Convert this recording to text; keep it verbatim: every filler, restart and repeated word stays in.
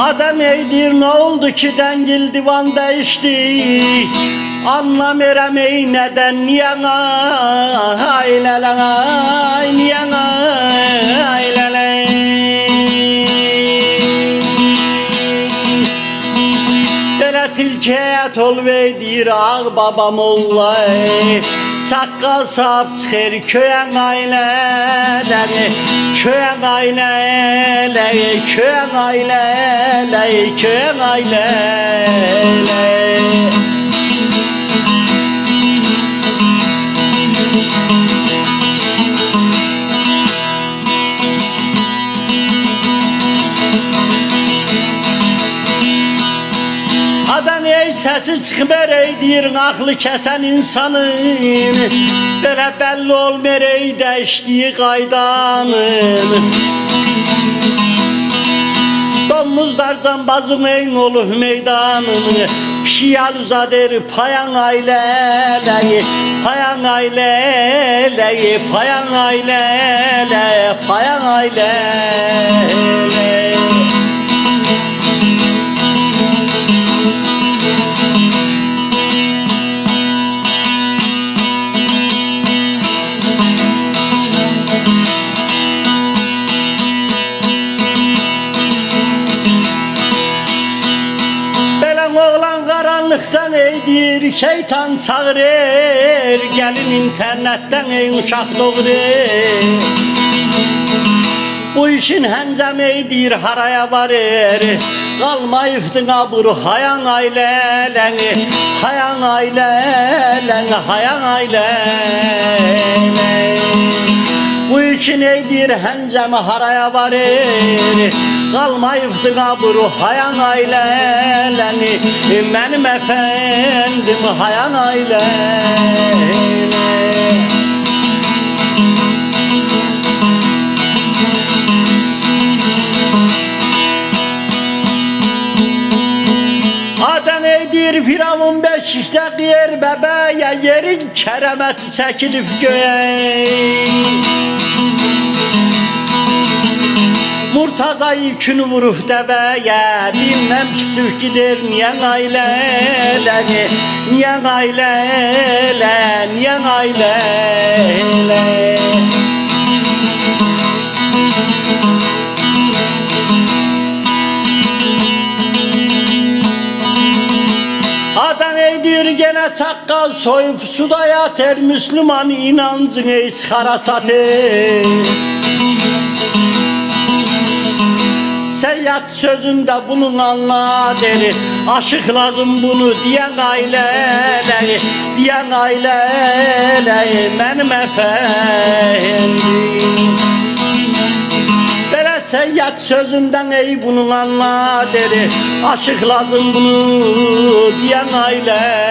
Adem ey dîr, ne oldu ki dengil divan değişti? Anlamêrem ey neden, niye aylelay, niye aylelay? Bela tilkeyet ol vey dîr, ağ babam ollay. Sakka sap Her köye aileden, köye aileden, köye aileden, köye aileden. Adam ey sesi çıkmer ey dîr, aklı kesen insanın. Böyle belli olmer ey deştiği kaydanın. Domuz dar zambazın ey noluh meydanın. Piyal uzadır payan aileleyi, payan aileleyi, payan aileleyi, payan aileleyi. Belen oğlan karanlıktan eydir, şeytan çağırır, gelin internetten ey uşak doğurur. Bu işin hencemi eydir, haraya varır. Kalmayıp dına buru hayan aileleyi, hayan aileleyi, hayan aileleyi. Bu işin eydir, hencemi haraya varır. Kalmayıp dına buru hayan aileleyi, benim efendim hayan aileleyi. Adem eydir Firavun beşikte kıyır bebeğe, yerin keremeti çekilip göğe. Murtaza yükünü vurup deveye, bilmem küsüp gider niye aileleyi. Niye ailele, niye ailele? Adam eydir gene çakkal soyup suda yater, Müslüman inancını hiç kara satır. Seyyad sözünde bunun anla deri. Aşık lazım bunu diyen aileleri, diyen aileleri benim efendim. Bela Seyyad sözünden ey bunun anla deri. Aşık lazım bunu diyen aile.